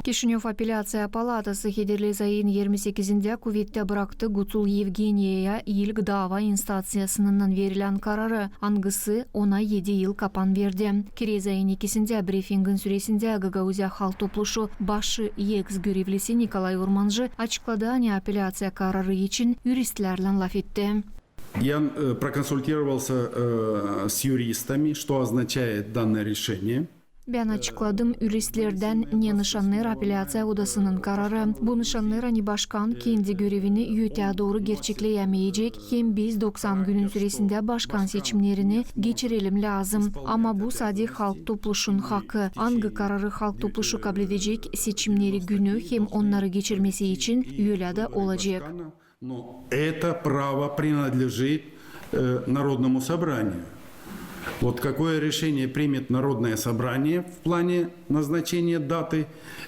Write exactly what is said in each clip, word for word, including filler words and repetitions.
Kişinöv Apelläţiya palatası hederlez ayın irmi sekizindä kuvettä bıraktı Gutul Yevgeniyaya ilk daava instanţiyasınından verilän kararı, angısı ona edi yıl kapan verdi. Kirez ayın ekisindä brifingin süresindä Gagauziya Halk Topluşu başı eks görevlisi Nikolay Urmanjı açıkladı, ani apelläţiya kararı için üristlärlän lafetti. Я э, проконсультировался э, с юристами, что означает данное решение. Bän açıkladım üristlerdän, ne nışannêêr Apelläţiya odasının kararı. Bu nışannêêr, ani başkan kendi görevini ötää dooru gerçekleyämeyecek, hem biz doksan günün süresindä başkan seçimnerini geçirelim lääzım. Ama bu sade Halk Topluşun hakı. Angı kararı Halk Topluşu kabledecek, seçimneri günü hem onnarı geçirmesi için ölä dä olacek. Но это право принадлежит э, Народному собранию. Вот какое решение примет Народное собрание в плане назначения даты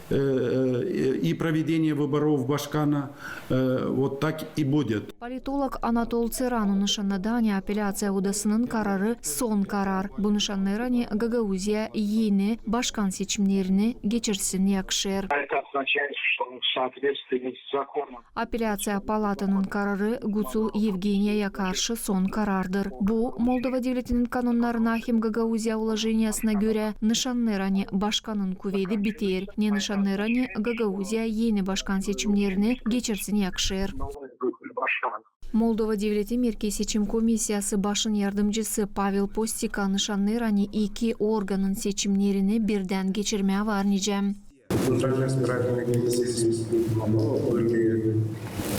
э, э, и проведения выборов Башкана, э, вот так и будет. Politolog Anatol Tseranu nışannadı, ani Apelläţiya odasının kararı son karar. Bu nışannêêr, ani Gagauziya eni başkan seçimnerini geçirsin yakışêr. Это означает, что в соответствии с законом Apelläţiya palatanın kararı Gutul Yevgeniyaya karşı son karardır. Bu, Moldova devletinin kanonnarına hem Gagauziya ulojeniyasına görä, nışannêêr, ani başkanın kuvedi biter, ne nışannêêr, ani Gagauziya eni başkan seçimnerini geçirsin yakışêr. новый выбор Башкана. Moldova devleti Merkez seçim komissiyası başın yardımcısı Pavel Postika nışannêêr, ani iki organın seçimnerini birdän geçirmää var nicä. Центральная избирательная комиссия, были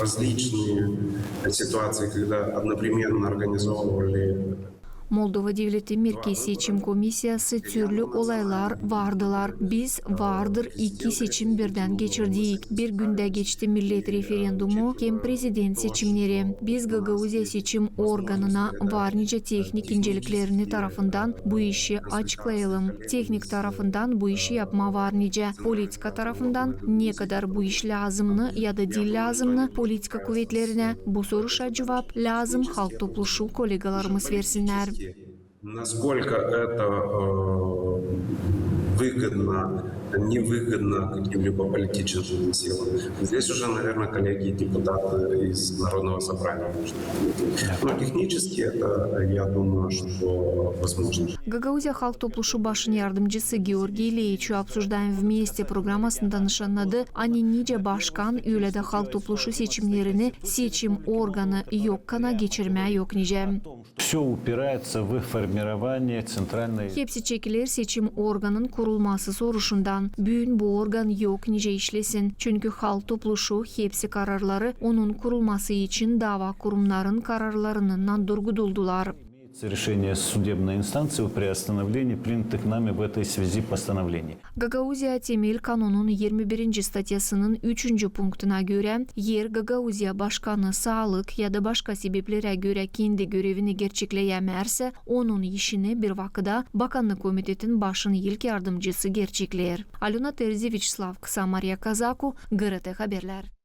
различные ситуации, когда одновременно организовывали Moldova devleti Merkez seçim komissiyası türlü olaylar vardılar. Biz vardır iki seçim birdän geçirdik. Bir gündä geçti millet referendumu hem prezident seçimneri. Biz Gagauziya seçim organına var nicä tehnik inceliklerini tarafından bu işi açıklayalım. Tehnik tarafından bu işi yapmaa var nicä. Politika tarafından ne kadar bu iş lääzımnı ya da diil lääzımnı politika kuvetlerinä, bu soruşa cuvap lääzım Halk Topluşu kolegalarımız versinnär. Насколько это э, выгодно, невыгодно каким-либо политическим силам. Здесь уже, наверное, коллеги и депутаты из Народного собрания. Но технически это, я думаю, что возможно. Gagauziya Halk Topluşu başın yardımcısı Georgiy Leiç Обсуждаем вместе programasında nışannadı, ani nicä başkan, ölä dä Halk Topluşu seçimnerini seçim organı yokkana geçirmää yok nicä. Всё упирается в формирование центральной... Hepsi çekiler seçim organın kurulması soruşundan. Büün bu organ yok nicä işlesin, çünkü Halk Topluşu hepsi kararları onun kurulması için daava kurumnarın kararlarınnan durguduldular. Имеется решение судебной инстанции о приостановлении принятых нами в этой связи постановлений. Gagauziya temel kanonun irmi birinci statyasının üçüncü punktuna görä, eer Gagauziya başkanı saalık ya da başka sebeplerä görä kendi görevini gerçekleyämärsä, onun işini bir vakıda Bakannık komitetin başın ilk yardımcısı gerçekleer. Alöna Terzi, Vyaçeslav Kısa, Mariya Kazaku, GRT Haberlär.